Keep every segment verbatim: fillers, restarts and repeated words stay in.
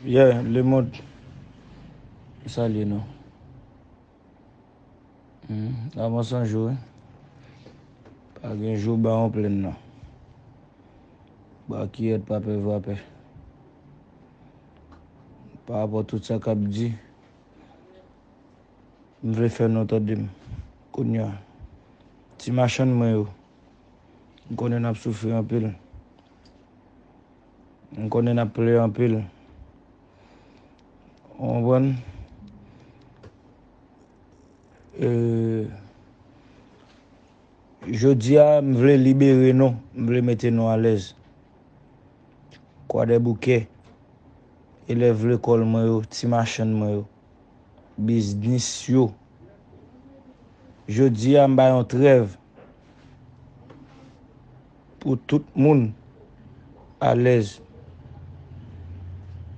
Yeah, lemonn. Salye nou. Hmm, avan san jou, wi. Pa gen jou ba yon plenn nan. Ba kiyèt pa pè vapè. Pa rapò tout sa k ap di, m vle fè nou tande m. Kounye a, ti machann mwen yo, m konnen n ap soufri anpil. M konnen n ap plere anpil. Ou konprann? E, jodi a, m vle libere nou, m vle mete nou alèz. Kwadèboukè, elèv lekòl mwen yo, ti machann mwen yo, biznis yo. Jodi a, m ba yon trèv pou tout moun alèz.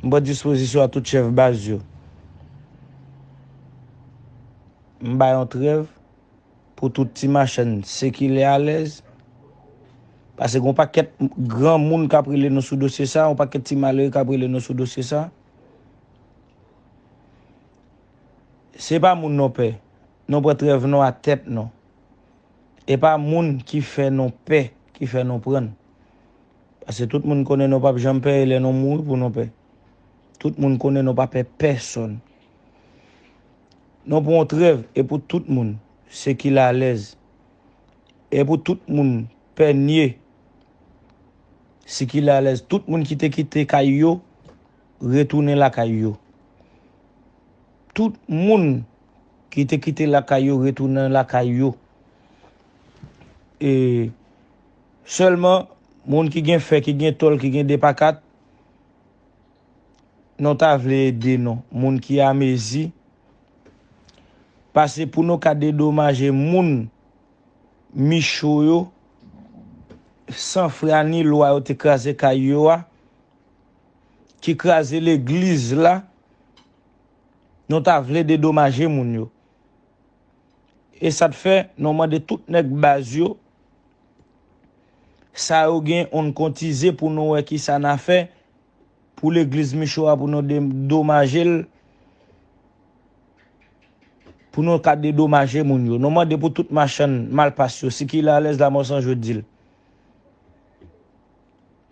M pran dispozisyon a tout chèf baz yo. M ba yon trèv pou tout ti machann sikile alèz. Paske gen yon pakèt granmoun k ap rele nou sou dosye sa, yon pakèt ti malere k ap rele nou sou dosye sa. Se pa moun nou pè. Nou pran trèv nou a tèt nou. E pa moun ki fè nou pè, ki fè nou pran. Paske tout moun konnen nou p ap janm pè, e lè nou mouri pou nou pè. Tout moun konnen nou pa pè pèsonn. Nou pran yon trèv, e pou tout moun sikile alèz. E pou tout moun pènye, sikile alèz. Tout moun ki te kite kay yo, retounen lakay yo. Tout moun ki te kite lakay yo, retounen lakay yo. E sèlman, moun ki gen fè, ki gen tòl, ki gen de pa kat, nou ta vle ede nou. Moun ki amezi, pase pou nou ka dedomaje moun Micho yo, san fwa ni lwa yo te kraze kay yo a, ki kraze legliz la, nou ta vle dedomaje moun yo. E sa t fè, nou mande tout nèg baz yo, sa yo gen, on kontize pou nou wè kisa n a fè pou legliz Micho a, pou nou dedomaje l, pou nou ka dedomaje moun yo. Nou mande pou tout machann malpas yo, sikile alèz, Lamò San Jwe di l.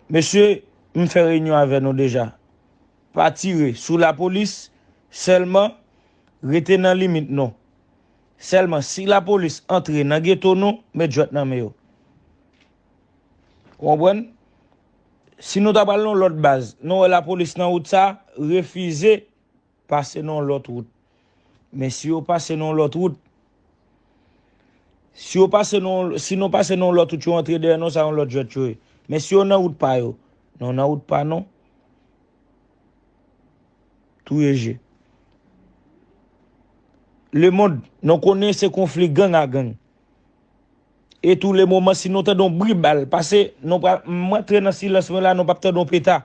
Mesye, m fè reyinyon avè nou deja. Pa tire sou lapolis, sèlman rete nan limit nou. Sèlman si lapolis antre nan geto nou, met jwèt nan men yo. Ou konprann? Si nou ta pral nan lòt baz, nou wè lapolis nan wout sa, refize pase nan yon lòt wout. Men si yo pase nan yon lòt wout, si yo pase nan, si nou pase nan yon lòt wout, yo antre dèyè nou, sa yon lòt jwèt yo ye. Men si yo nan wout pa yo, nou nan wout pa nou. Touye je. Lemonn, nou konnen se konfli gang a gang. E tou le moman, si nou tande yon bri bal, pase nou pral, m antre nan silans mwen la, nou p ap tande yon peta.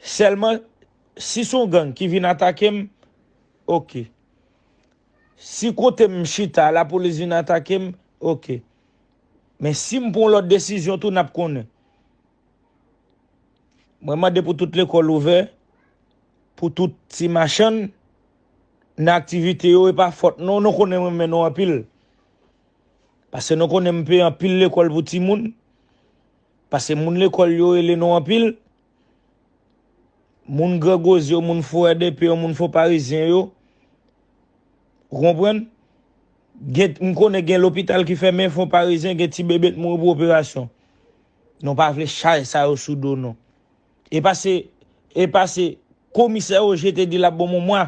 Sèlman, si se yon gang ki vin atake m, oke. Si kote m chita, lapolis vin atake m, oke. Men si m pran yon lòt desizyon tou, n ap konnen. Mwen mande pou tout lekòl ouvè, pou tout ti machann nan aktivite yo, e pa fòt nou, nou konnen m renmen nou anpil. Paske nou konnen m peye anpil lekòl pou timoun. Paske moun lekòl yo rele nou anpil. Moun Gran Goz yo, moun Fo R D P yo, moun Fon Parizyen yo. Ou konprann? Gen, m konnen gen lopital ki fèmen, Fon Parizyen, gen ti bebe t mouri pou operasyon. Nou pa vle chay sa yo sou do nou. E pase, e pase, komisè Roger te di l ap ban m yon mwa.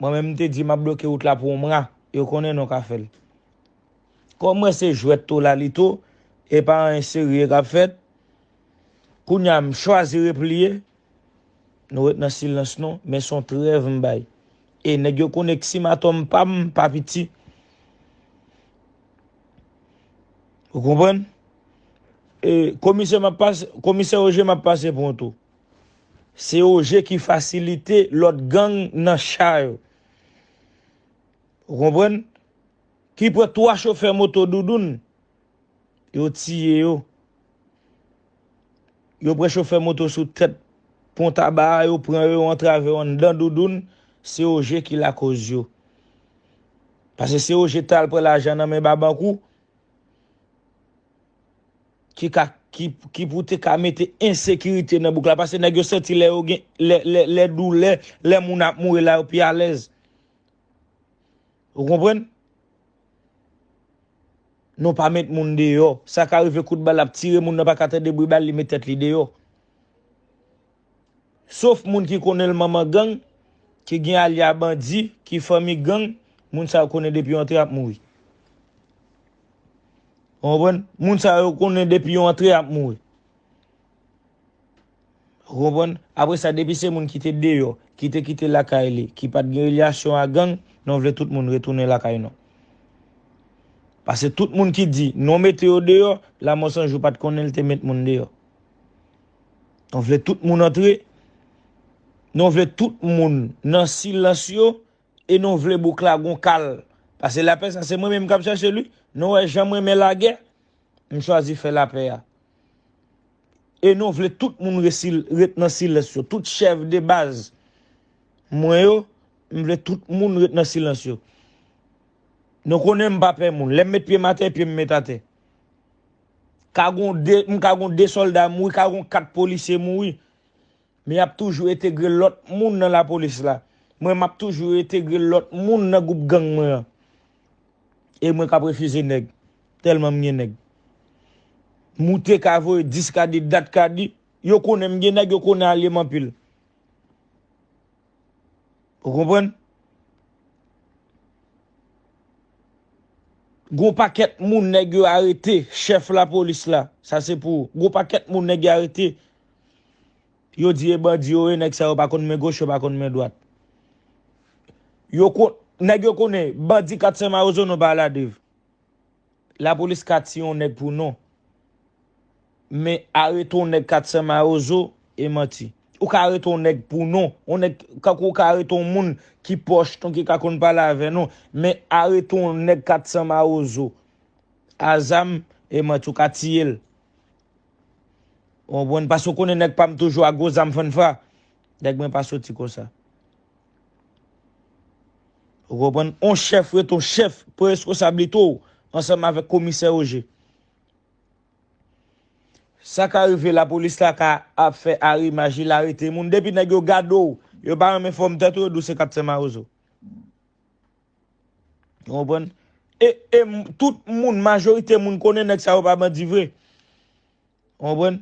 Mwen menm, m te di m ap bloke wout la pou yon mwa. Yo konnen nou ka fè l. Kòm mwen se jwèt tou la li tou, e pa anyen serye k ap fèt. Kounye a, m chwazi repliye. Nou ret nan silans nou, men se yon trèv m bay. E nèg yo konnen k simatòm pa m pa piti. Ou konprann? E komisè m ap pase, komisè Roger m ap pase pou yon tou. Se Roger ki fasilite lòt gang nan cha yo. Ou konprann? Ki pran twa chofè moto Doudoun. Yo tiye yo. Yo pran chofè moto sou tèt. pon taba a, yo pran yo, yo antrave yo anndan doudoun, se O G ki lakoz yo. Paske se O G t al pran lajan nan men Babankou, ki ka, ki, ki pou te ka mete ensekirite nan bouk la. Paske nèg yo santi lè yo gen, lè, lè, lè doulè, lè moun ap mouri la, yo pi alèz. Ou konprann? Nou pa met moun deyò. Sa ka rive kout bal ap tire, moun nan pa ka tande bri bal, li met tèt li deyò. Sof moun ki konnen l manman gang, ki gen alya bandi, ki fanmi gang, moun sa yo konnen depi yo antre ap mouri. Ou konprann? Moun sa yo konnen depi yo antre ap mouri. Ou konprann? Apre sa, depi se moun ki te deyò, ki te kite lakay li, ki pa t gen relasyon a gang, nou vle tout moun retounen lakay nou. Paske tout moun ki di nou mete yo deyò, Lanmò San Jou pa t konnen l te met moun deyò. Nou vle tout moun antre, nou vle tout moun nan silans yo, e nou vle bouk la gon kal. Paske lapè sa se mwen menm k ap chèche li. Nou wè jan m renmen lagè, m chwazi fè lapè a. E nou vle tout moun resil-, ret nan silans yo. Tout chèf de baz mwen yo, m vle tout moun ret nan silans yo. Nou konnen m pa pè moun. Lè m met pye m atè, pye m met atè. Ka gon de, m ka gon de sòlda mouri, ka gon kat polisye mouri. Men y ap toujou entegre lòt moun nan lapolis la. Mwen, m ap toujou entegre lòt moun nan gwoup gang mwen an. E mwen k ap refize nèg. Tèlman m gen nèg. Moute ka voye dis ka di, dat ka di. Yo konnen m gen nèg, yo konnen alye m anpil. Ou konprann? Gon pakèt moun nèg yo arete, chèf lapolis la, sa se pou ou. Gon pakèt moun nèg yo arete, yo di e bandi yo ye, nèg sa yo pa konn men goch, yo pa konn men dwat. Yo kon-, nèg yo konnen, bandi kat san mawozo nou pa al a dev. Lapolis ka tiye yon nèg pou non. Men arete yon nèg kat san mawozo, e manti. Ou ka arete yon nèg pou non. Yon nèg, kankou ou ka arete yon moun ki pwòch nou, ki ka konn pale avè nou. Men arete yon nèg kat san mawozo a zam, e manti, ou ka tiye l. Ou konprann? Paske ou konnen nèg pa m toujou a gwo zam fanfa. Nèg mwen pa soti konsa. Ou konprann? On chèf ret on chèf, pran responsablite w ansanm avèk komisè Roger. Sa ka rive lapolis la ka ap fè arimaj, li arete moun. Depi nèg yo gade w, yo pa renmen fòm tèt ou, yo di w se kat san mawozo. Ou konprann? E, e m-, tout moun, majorite moun konnen nèg sa yo pa bandi vre. Ou konprann?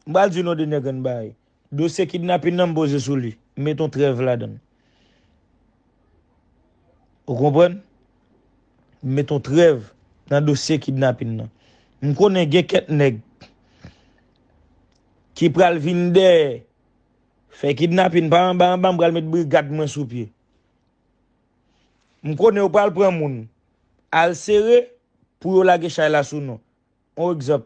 M pral di nou de nèg an bagay. Dosye kidnapin nan m poze sou li. M met on trèv ladan l. Ou konprann? M met on trèv nan dosye kidnapin nan. M konnen gen kèk nèg ki pral vin dèyè fè kidnapin pa anba anba, m pral met brigad mwen sou pye. M konnen yo pral pran moun al sere pou yo lage chay la sou nou. On egzanp,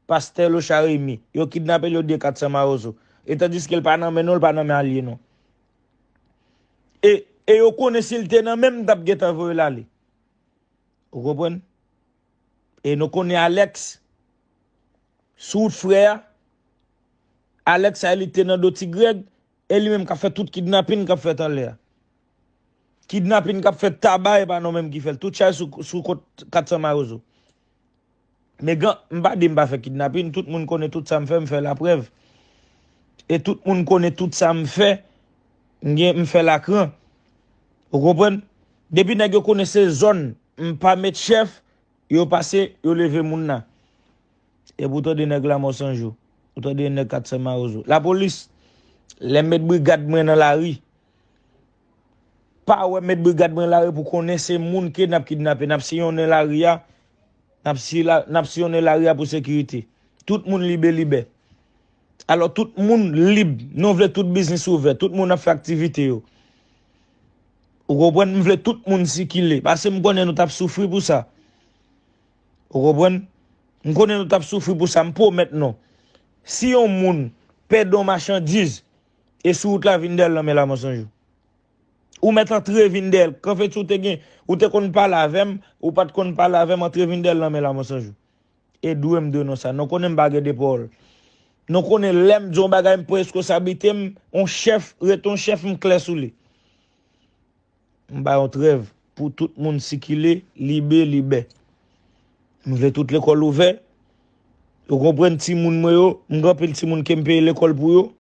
pastè Locha Remy, yo kidnape l, yo di kat san mawozo. E tandiske l pa nan men nou, l pa nan men alye nou. E, e yo konnen si l te nan men m, m t ap gentan voye l ale. Ou konprann? E nou konnen Alex, sou wout frè a, Alex sa li te nan do Ti Grèg, e li menm k ap fè tout kidnapin k ap fèt anlè a. Kidnapin k ap fèt Taba, e pa nou menm ki fè l. Tout chay sou, sou kont kat san mawozo. Men gan, m pa di m pa fè kidnapin, tout moun konnen tout sa m fè, m fè laprèv. E tout moun konnen tout sa m fè, m gen, m fè lakran. Ou konprann? Depi nèg yo konnen se zòn, m pa met chèf, yo pase, yo leve moun nan. Epi ou tande nèg Lanmò San Jou, ou tande nèg kat san mawozo. Lapolis, lè m met brigad mwen nan lari, pa wè m met brigad mwen lari pou konnen se moun ke n ap kidnape. N ap siyonnen lari a, n ap si-, la, n ap siyonnen lari a pou sekirite. Tout moun libe libè. Alò, tout moun lib. Nou vle tout biznis ouvè. Tout moun ap fè aktivite yo. Ou konprann? M vle tout moun sikile. Paske m konnen nou t ap soufri pou sa. Ou konprann? M konnen nou t ap soufri pou sa. M pwomèt nou. Si yon moun pèdi yon machandiz, e sou wout la vin dèyè l nan men Lanmò San Jou. Ou mèt antre vin dèyè l. Kanfeti ou te gen, ou te konn pale avè m, ou pa t konn pale avè m, antre vin dèyè l nan men Lanmò San Jou. E dwe m dwe nou sa. Nou konnen m pa gen de pawòl. Nou konnen lè m di yon bagay, m pran reskonsablite m, yon chèf, rete yon chèf, m klè sou li. M ba yon trèv pou tout moun sikile, libe, libè. M vle tout lekòl ouvè. Yo konprann timoun mwen yo, m gen anpil timoun ke m peye lekòl pou yo.